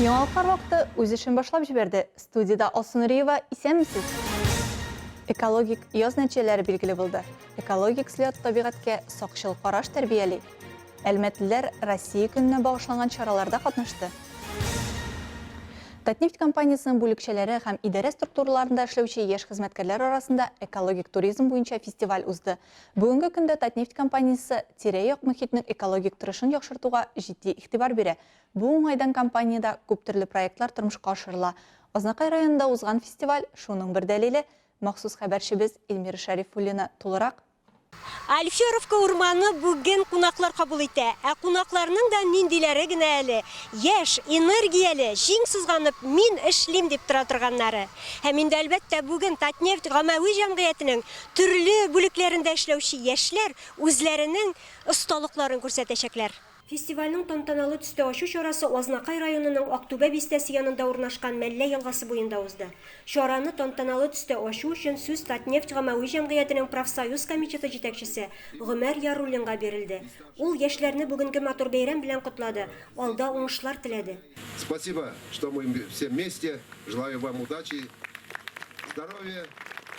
Яңалыклар вакыты үз эшен башлап җибәрде. Студиядә Алсу Нуриева, исәнмесез! Экологик яз нәтиҗәләре билгеле булды. Экологик слет табигатькә сакчыл караш тәрбияли. Әлмәтлеләр Россия көненә багышланган чараларда катнашты. Татнефть компаниясенең бүлекчәләре һәм идарә структураларында эшләүче яшь хезмәткәрләр арасында экологик туризм буенча фестиваль узды. Бүгенге көндә Татнефть компаниясе тирә-як мохитнең экологик торышын яхшыртуга җитди игътибар бирә. Бу уңайдан компаниядә күптөрле проектлар тормышка ашырыла. Азнакай районында узган фестиваль, шуның бер дәлиле. Махсус хәбәрчебез Эльмира Шәрифуллина тулырак. Альферовка урманы бүген кунаклар кабул итә. Ә кунакларның да ниндиләре генә әле! Яшь, энергияле, җиң сызганып, мин эшлим дип тора торганнары. Һәм инде, әлбәттә, бүген Татнефть гамәви җәмгыятенең төрле бүлекләрендә эшләүче яшьләр үзләренең осталыкларын күрсәтәчәкләр. Фестивальнең тантаналы төстә ачу чарасы Азнакай районының Актүбә бистәсе янында урнашкан Мәллә елгасы буенда узды. Чараны тантаналы төстә ачу өчен сүз Татнефть гамәви җәмгыятенең профсоюз комитеты җитәкчесе Гомәр Яруллинга бирелде. Ул яшьләрне бүгенге матур бәйрәм белән котлады, алда уңышлар теләде. Спасибо, что мы все вместе, желаю вам удачи, здоровья,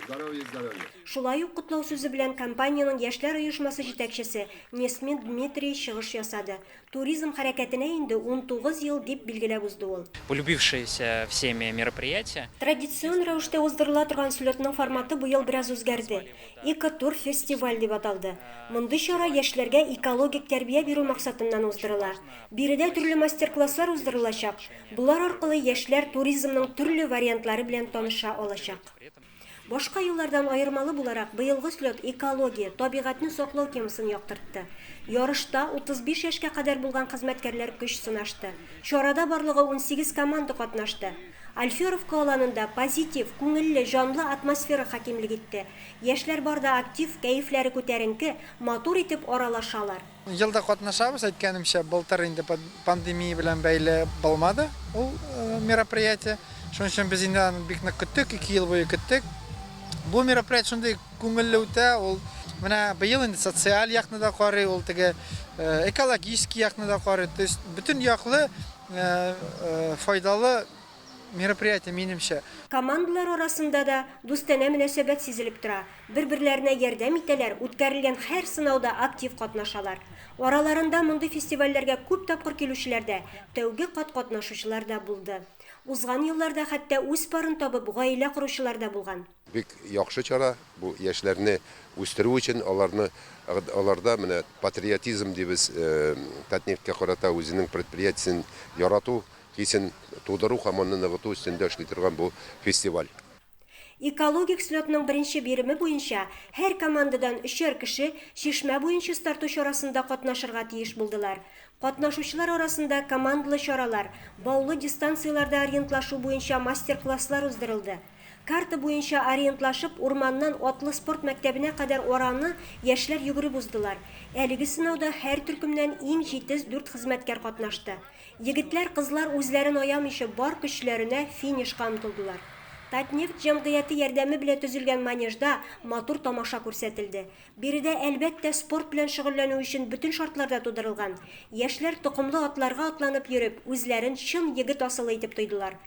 здоровья, здоровья. Шулай ук котлау сүзе белән компаниянең яшьләр оешмасы җитәкчесе Несмин Дмитрий чыгыш ясады. Туризм хәрәкәтенә инде 19 ел, дип билгеләп узды ул. Полюбившееся всеми мероприятие. Традицион рәвештә уздырыла торган слетның форматы быел бераз үзгәрде. Экотур фестиваль дип аталды. Мондый чара яшьләргә экологик тәрбия бирү максатыннан уздырыла. Биредә төрле мастер-класслар уздырылачак, болар аркылы яшьләр туризмның төрле вариантлары белән таныша алачак. Башка еллардан аермалы буларак, быелгы слет экология, табигатьне саклау темасын яктыртты. Ярышта 35 яшькә кадәр булган хезмәткәрләр көч сынашты. Чарада барлыгы 18 команда катнашты. Альферовка аланында позитив, күңелле, җанлы атмосфера хакимлек итте. Яшьләр бар да актив, кәефләре күтәренке, матур итеп аралашалар. Ел да катнашабыз, әйткәнемчә, былтыр инде пандемия белән бәйле булмады ул мероприятие. Шуның өчен без инде аны бик нык көттек, 2 ел буе көттек. Бу мероприятие шундый күңелле үтә, ул менә быел инде социаль якны да карый, ул теге экологический якны да карый. То есть бөтен яклы файдалы мероприятие, минемчә. Командалар арасында да дустанә мөнәсәбәт сизелеп тора. Бер-берләренә ярдәм итәләр, үткәрелгән һәр сынауда актив катнашалар. Араларында мондый фестивальләргә күп тапкыр килүчеләр дә, тәүге кат катнашучылар да булды. Узган елларда хәтта үз парын табып, гаилә коручылар да булган. Бик яхшы чара бу, яшьләрне үстерү өчен, аларны, аларда менә патриотизм дибез, Татнефтькә карата үзенең предприятиесен ярату хисен тудыру һәм аны ныгыту өстендә эшли торган бу фестиваль. Экологик слетның беренче биреме буенча һәр командадан өчәр кеше чишмә буен чистарту чарасында катнашырга тиеш булдылар. Катнашучылар арасында командалы чаралар, баулы дистанцияләрдә ориентлашу буенча мастер-класслар уздырылды. Карта буенча ориентлашып, урманнан атлы спорт мәктәбенә кадәр араны яшьләр йөгереп уздылар. Әлеге сынауда һәр төркемнән иң җитез дүрт хезмәткәр катнашты. Егетләр, кызлар үзләрен аямыйча бар көчләренә финишка омтылдылар. Татнефть җәмгыяте ярдәме белә төзелгән манежда матур тамаша күрсәтелде. Биредә, әлбәттә, спорт белән шөгыльләнү өчен бөтен шартлар да тудырылган. Яшьләр токымлы атларга атланып йөреп, үзләрен чын егет асылы итеп тойдылар.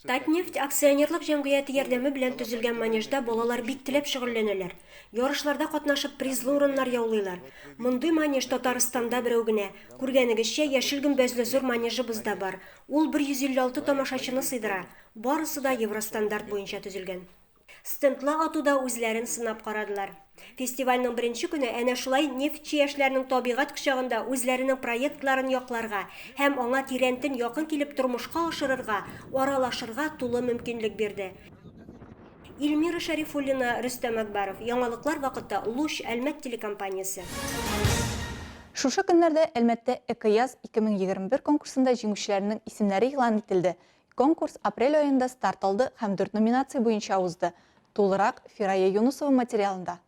Татнефть акционерлык җәмгыяте ярдәме белән төзелгән манежда балалар бик теләп шөгыльләнәләр. Ярышларда катнашып призлы урыннар яулыйлар. Мондый манеж Татарстанда берәү генә. Күргәнегезчә, яшел гөмбәзле зур манежыбыз да бар. Ул 156 тамашачыны сыйдыра. Барысы да евростандарт буенча төзелгән. Стендлы атуда үзләрен сынап карадылар. Фестивальнең беренче көне әнә шулай нефтьче яшьләрнең табигать кочагында үзләренең проектларын якларга һәм аңа тирәнтен якын килеп тормышка ашырырга, аралашырга тулы мөмкинлек бирде. Илмира Шәрифуллина, Рөстәм Әкбәров, Яңалыклар вакыты, Луч, Әлмәт телекомпаниясе. Шушы көннәрдә Әлмәттә Экояз 2021 конкурсында җиңүчеләрнең исемнәре игълан ителде. Конкурс апрель аенда старт алды һәм дүрт номинация буенча узды. Тулырак, Фирая Юнусова материалында.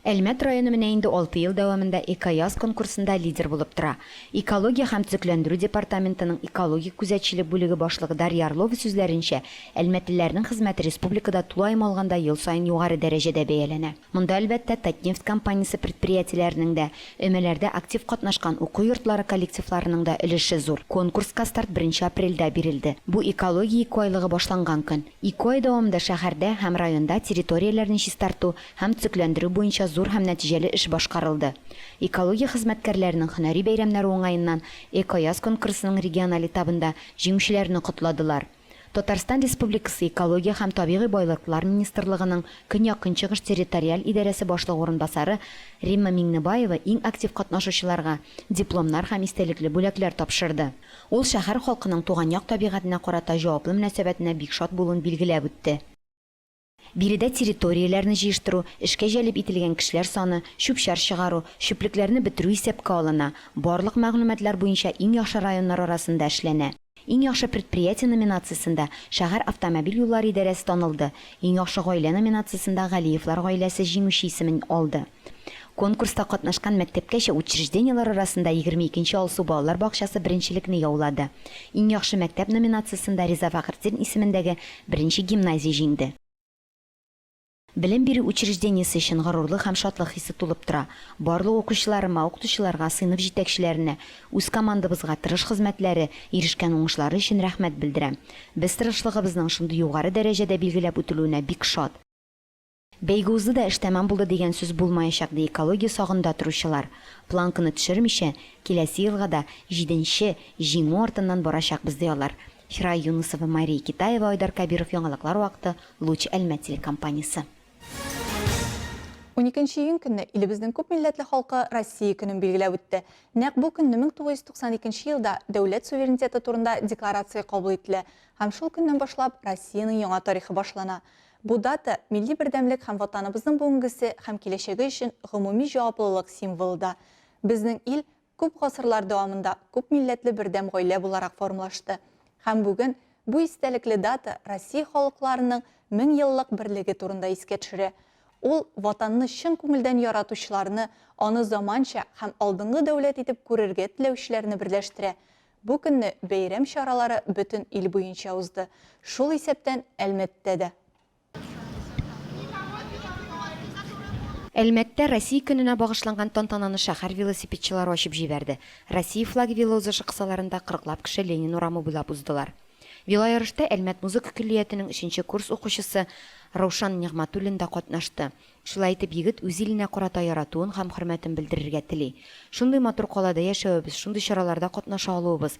Әлмәт районы менә инде алты ел дәвамында ЭкоЯз конкурсында лидер булып тора. Экология һәм төзекләндерү департаментының экологик күзәтчелек бүлеге башлыгы Дарья Орлова сүзләренчә, әлмәтлеләрнең хезмәте республикада тулаем алганда ел саен югары дәрәҗәдә бәяләнә. Монда, әлбәттә, Татнефть компаниясе предприятиеләренең дә, өмәләрдә актив катнашкан уку йортлары коллективларының да өлеше зур. Конкурска старт беренче апрельдә бирелде. Бу экология икоайлыгы башланган көн. Икоай дәвамында шәһәрдә һәм районда территорияләрне чистарту һәм төзекләндерү буенча зур һәм нәтиҗәле эш башкарылды. Экология хезмәткәрләренең һөнәри бәйрәмнәре уңаеннан ЭкоЯз конкурсының региональ этабында җиңүчеләрне котладылар. Татарстан Республикасы Экология һәм табигый байлыклар министрлыгының Көньяк-Көнчыгыш территориаль идарәсе башлыгы урынбасары Римма Миңнебаева иң актив катнашучыларга дипломнар һәм истәлекле бүләкләр тапшырды. Ул шәһәр халкының туган як табигатенә карата җаваплы мөнәсәбәтенә бик шат булуын билгеләп үтте. Биредә территорияләрне җыештыру, эшкә җәлеп ителгән кешеләр саны, чүп-чар чыгару, чүплекләрне бетерү исәпкә алына, барлык мәгълүматлар буенча иң яхшы районнар арасында эшләнә. Иң яхшы предприятие номинациясендә шәһәр автомобиль юллары идарәсе танылды, Иң яхшы гаилә номинациясендә Галиевлар гаиләсе җиңүче исемен алды. Конкурста катнашкан мәктәпкәчә учреждениеләр арасында 22 нче Алсу балалар бакчасы беренчелекне яулады. Иң яхшы мәктәп номинациясендә Риза Фәхретдин исемендәге беренче гимназия җиңде. Белем бирү учреждениесе өчен горурлык һәм шатлык хисе тулып тора. Барлык укучыларыма, укытучыларга, сыйныф җитәкчеләренә, үз командабызга тырыш хезмәтләре, ирешкән уңышлары өчен рәхмәт белдерәм. Без тырышлыгыбызның шундый югары дәрәҗәдә билгеләп үтелүенә бик шат. Бәйге узды да эш тәмам булды дигән сүз булмаячак, ди экология сагында торучылар. Планканы төшермичә, киләсе елга да җиденче җиңү артыннан барачакбыз, ди алар. Фирая Юнысова, Мария Китаева, Айдар Кәбиров, Яңалыклар вакыты, Луч Әлмәт телекомпаниясе. Уникенче июнь көнне илебезнең күп милләтле халкы Россия көнен билгеләп үтте. Нәкъ бу көнне 1992 елда дәүләт суверенитеты турында декларация кабул ителә һәм шул көннән башлап Россиянең яңа тарихы башлана. Бу дата, милли бердәмлек һәм Ватаныбызның бүгенгесе һәм киләчәге өчен гомуми җаваплылык символы да. Безнең ил күп гасырлар дәвамында күп милләтле бердәм гаилә буларак формалашты. Һәм бүген бу истәлекле дата Россия халыкларының меңьеллык берлеге турында искә төшерә. Ул Ватанны чын күңелдән яратучыларны, аны заманча һәм алдынгы дәүләт итеп күрергә теләүчеләрне берләштерә. Бу көнне бәйрәм чаралары бөтен ил буенча узды, шул исәптән Әлмәттә дә. Әлмәттә Россия көненә багышланган тантананы шәһәр велосипедчылары ачып җибәрде. Россия флагы велоузышы кысаларында кырыклап кеше Ленин урамы буйлап уздылар. Велоярышта Әлмәт музыка көллиятенең өченче курс укучысы Раушан Нигъмәтуллин да катнашты. Шулай итеп, егет үз иленә карата яратуын һәм хөрмәтен белдерергә тели. Шундый матур калада яшәвебез, шундый чараларда катнаша алуыбыз,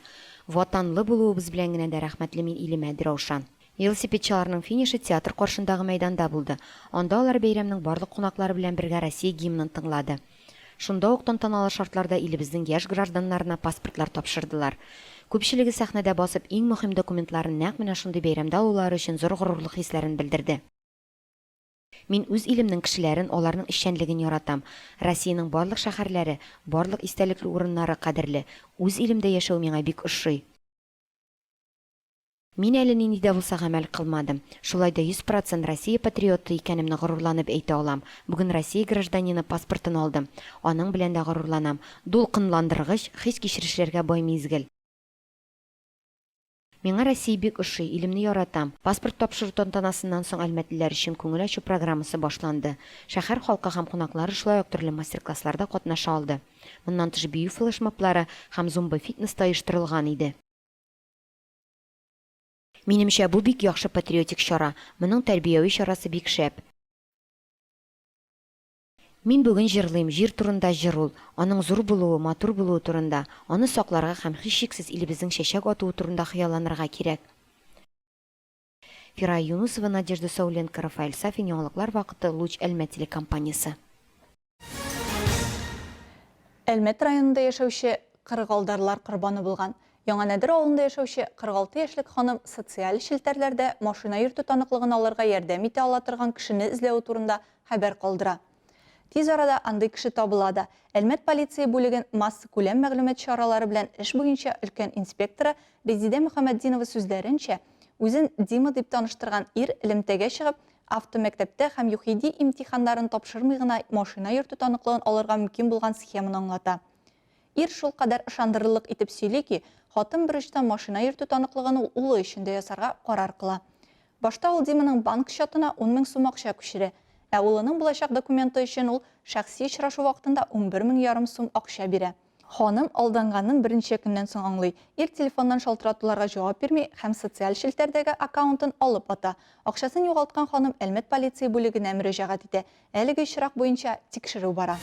Ватанлы булуыбыз белән генә дә рәхмәтле мин илемә, ди Раушан. Велосипедчыларның финишы театр каршындагы мәйданда булды. Анда алар бәйрәмнең барлык кунаклары белән бергә Россия гимнын тыңлады. Шунда ук тантаналы шартларда илебезнең яшь гражданнарына паспортлар тапшырдылар. Күпчелеге сәхнәдә басып, иң мөһим документларын нәкъ менә шундый бәйрәмдә алулары өчен зур горурлык хисләрен белдерде. Мин үз илемнең кешеләрен, аларның эшчәнлеген яратам. Россиянең барлык шәһәрләре, барлык истәлекле урыннары кадерле. Үз илемдә яшәү миңа бик ошый. Мин әле нинди дә булса гамәл кылмадым. Шулай да 100 процент Россия патриоты икәнемне горурланып әйтә алам. Бүген Россия гражданины паспортын алдым. Аның белән дә горурланам. Дулкынландыргыч, хис-кичерешләргә бай мизгел. Миңа Россия бик ошый, илемне яратам. Паспорт тапшыру тантанасыннан соң әлмәтлеләр өчен күңел ачу программасы башланды. Шәһәр халкы һәм кунаклары шулай ук төрле мастер-классларда катнаша алды. Моннан тыш бию флешмоблары һәм зумба-фитнес та оештырылган иде. Минемчә, бу бик яхшы патриотик чара. Моның тәрбияви чарасы бик шәп. Мин бүген җырлыйм, җир турында җыр ул, аның зур булуы, матур булуы турында, аны сакларга һәм һичшиксез илебезнең чәчәк атуы турында хыялланырга кирәк. Фирая Юнусова, Надежда Сауленко, Рафаэль Сафин, Яңалыклар вакыты, Луч Әлмәт телекомпаниясе. Әлмәт районында яшәүче кырыгалдарлар корбаны булган. Яңа Нәдер авылында яшәүче 46 яшьлек ханым социаль челтәрләрдә машина йөртү таныклыгын алырга ярдәм итә ала торган кешене эзләве турында хәбәр калдыра. Тиз арада андый кеше табыла да. Әлмәт полиция бүлеген массакүләм мәгълүмат чаралары белән эш буенча өлкән инспекторы Резидә Мөхәммәтдинова сүзләренчә, үзен Дима дип таныштырган ир элемтәгә чыгып, Автомәктәптә һәм ЮХИДИ имтиханнарын тапшырмый гына машина йөртү таныклыгын алырга мөмкин булган схеманы аңлата. Ир шулкадәр ышандырырлык итеп сөйли ки, хатын берочтан машина йөртү таныклыгын ул улы өчен дә ясарга карар кыла. Башта ул Диманың банк счетына 10 мең сум акча күчерә, ә улының булачак документы өчен ул шәхси очрашу вакытында 11 мең ярым сум акча бирә. Ханым алданганын берничә көннән соң аңлый. Ир телефоннан шалтыратуларга җавап бирми һәм социаль челтәрдәге аккаунтын алып ата. Акчасын югалткан ханым Әлмәт полиция бүлегенә мөрәҗәгать итә. Әлеге очрак буенча тикшерү бара.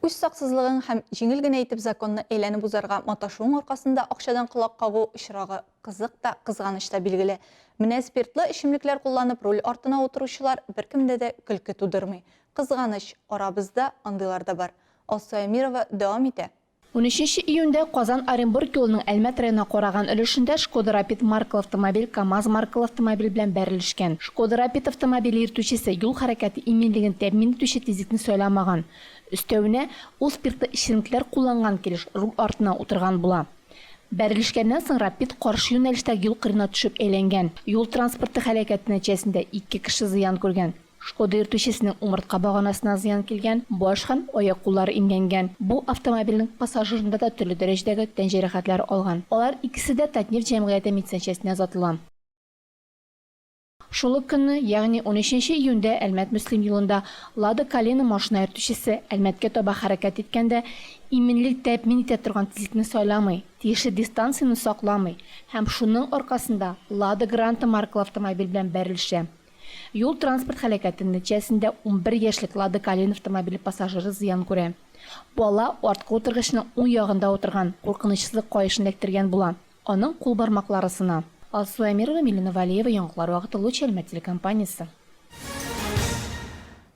Үз саксызлыгың һәм җиңел генә итеп законны әйләнеп узарга маташуың аркасында акчадан колак кагу очрагы кызык та, кызганыч та, билгеле. Менә спиртлы эчемлекләр кулланып руль артына утыручылар беркемдә дә көлке тудырмый. Кызганыч, арабызда андыйлар да бар. Алсу Әмирова дәвам итә. Унөченче июньдә Казан-Оренбург юлының Әлмәт районына караган өлешендә Шкода Рапид маркалы автомобиль КАМАЗ маркалы автомобиль белән бәрелешкән. Шкода Рапид автомобиле йөртүчесе юл хәрәкәте иминлеген тәэмин итүче тизлекне сайламаган. Өстәвенә, ул спиртлы эчемлекләр кулланган килеш руль артына утырган була. Бәрелешкәннән соң Рапид каршы юнәлештәге юл кырыена төшеп әйләнгән. Юл транспорты һәлакәте нәтиҗәсендә ике кеше зыян күргән. Шкода йөртүчесенең умыртка баганасына зыян килгән, баш һәм аяк-куллары имгәнгән. Бу автомобильнең пассажирында да төрле дәрәҗәдәге тән җәрәхәтләре алган. Алар икесе дә Татнефть җәмгыяте медсанчастенә озатыла. Шул ук көнне, ягъни унөченче июньдә Әлмәт-Мөслим юлында Лада Калина машина йөртүчесе Әлмәткә таба хәрәкәт иткәндә иминлек тәэмин итә торган тизлекне сайламый, тиешле дистанцияне сакламый һәм шуның аркасында Лада Гранта маркалы автомобиль белән бәрелешә. Юл-транспорт һәлакәте нәтиҗәсендә 11 яшьлек Лада Калина автомобиле пассажиры зыян күрә. Бала арткы утыргычның уң ягында утырган, куркынычсызлык каешын эләктергән була. Аның кул бармаклары сына. Алсу Әмирова, Милена Вәлиева, Яңалыклар вакыты, Луч Әлмәт телекомпаниясе.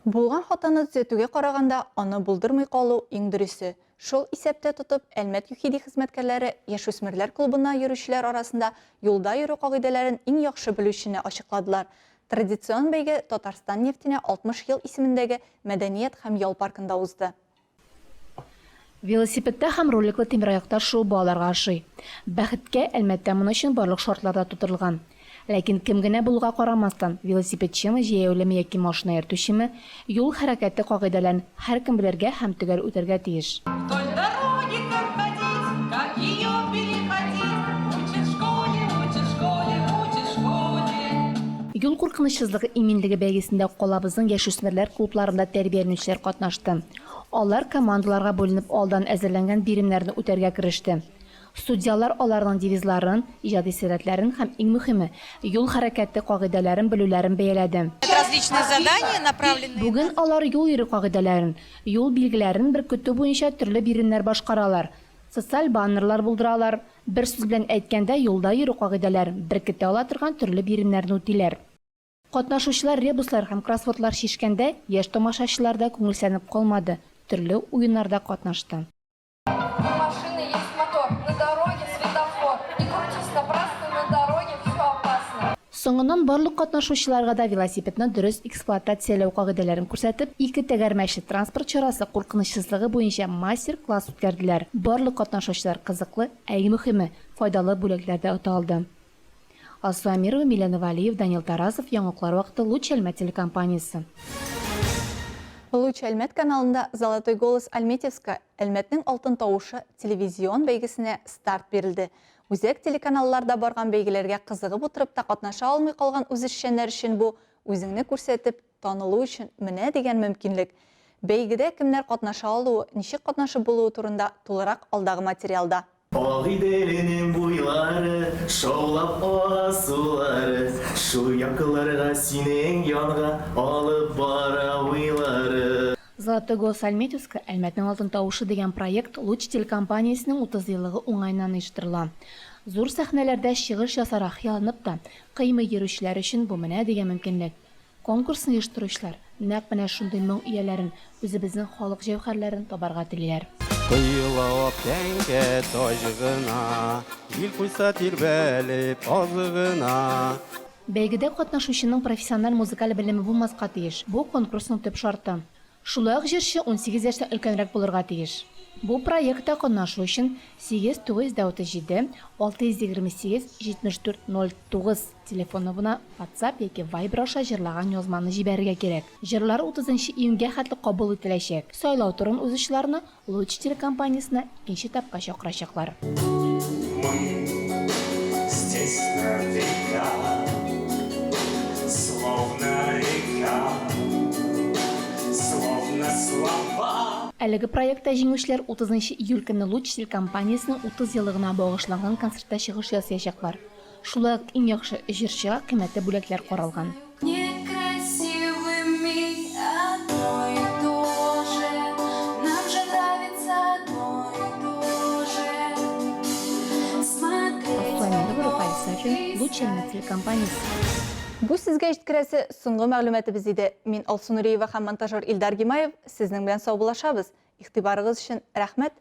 Булган хатаны төзәтүгә караганда, аны булдырмый калу иң дөресе. Шул исәптә тотып, Әлмәт ЮХИДИ хезмәткәрләре яшүсмерләр клубына йөрүчеләр арасында юлда йөрү кагыйдәләрен иң яхшы белүчене ачыкладылар. Традицион бәйге Татарстан нефтенә 60 ел исемендәге мәдәният һәм ял паркында узды. Велосипедта һәм роликлы тимераякта шуу балаларга ошый. Бәхеткә, Әлмәттә моның өчен барлык шартлар да тудырылган. Ләкин кем генә булуга карамастан, велосипедчымы, җәяүлеме яки машина йөртүчеме, юл хәрәкәте кагыйдәләрен һәркем белергә һәм төгәл үтәргә тиеш. Вдоль дороги как ходить, как ее переходить, учат в школе, учат в школе, учат в школе. Юл куркынычсызлыгы иминлеге бәйгесендә калабызның яшүсмерләр клубларында тәрбияләнүчеләр катнашты. Алар командаларга бүленеп алдан әзерләнгән биремнәрне үтәргә кереште. Судьялар аларның девизларын, иҗади сәләтләрен һәм, иң мөһиме, юл хәрәкәте кагыйдәләрен белүләрен бәяләде. Бүген алар юл йөрү кагыйдәләрен, юл билгеләрен беркетү буенча төрле биремнәр башкаралар, социаль баннерлар булдыралар, бер сүз белән әйткәндә, юлда йөрү кагыйдәләрен беркетә ала торган төрле биремнәрне үтиләр. Катнашучылар ребуслар һәм кроссвордлар чишкәндә, яшь тамашачылар да күңелсәнеп калмады, төрле уеннарда катнашты. У машины есть мотор, на дороге светофор, Не крутись напрасно, на дороге все опасно. Соңыннан барлык катнашучыларга да велосипедны дөрес эксплуатацияләү кагыйдәләрен күрсәтеп, ике тәгәрмәчле транспорт чарасы куркынычсызлыгы буенча мастер-класс үткәрделәр. Барлык катнашучылар кызыклы, ә иң мөхиме, файдалы бүләкләр дә ота алды. Алсу Әмирова, Милена Вәлиев, Данил Тарасов, Яңалыклар вакыты, Луч Әлмәт телекомпаниясе. Луч Әлмәт каналында Золотой голос Альметьевска, Әлмәтнең алтын тавышы телевизион бәйгесенә старт бирелде. Үзәк телеканалларда барган бәйгеләргә кызыгып утырып та катнаша алмый калган үзешчәннәр өчен бу, үзеңне күрсәтеп, танылу өчен менә дигән мөмкинлек. Бәйгедә кемнәр катнаша алуы, ничек катнашып булуы турында тулырак алдагы материалда. Агыйделнең буйлары, шаулап ага сулары, Шул якларга синең янга алып бара уйлары. Золотой голос Альметьевска, Әлмәтнең алтын тавышы дигән проект Луч телекомпаниясенең 30 еллыгы уңаеннан оештырыла. Зур сәхнәләрдә чыгыш ясарга хыялланып та, кыймый йөрүчеләр өчен бу менә дигән мөмкинлек. Конкурсны оештыручылар нәкъ менә шундый моң ияләрен, үзебезнең халык җәүһәрләрен табарга телиләр. Коела ак тәңкә таҗ гына, Җил куйса тирбәлеп аз гына. Бәйгедә катнашучының профессиональ музыкаль белеме булмаска тиеш, бу, конкурсның төп шарты. Шулай ук җырчы 18 яшьтән өлкәнрәк булырга тиеш. Бу проектта катнашу өчен 8 937 628 74 09 телефон номерына WhatsApp яки Viber аша җырлаган язманы җибәрергә кирәк. Җырлар 30 нчы июньгә хәтле кабул ителәчәк. Сайлау турын узучыларны Луч телекомпаниясенә икенче этапка чакырачаклар. Мы здесь на века, словно река, словно слова. Әлеге проектта җиңүчеләр 30 нчы июль көнне Луч телекомпаниясенең 30 еллыгына багышланган концертта чыгыш ясаячаклар. Шулай ук иң яхшы җырчыга кыйммәтле бүләкләр каралган. Луч Әлмәт телекомпаниясе. Бу сезгә җиткерәсе соңгы мәгълүматыбыз иде. Мин Алсу Нуриева һәм монтажер Илдар Гимаев сезнең белән саубуллашабыз. Игътибарыгыз өчен рәхмәт.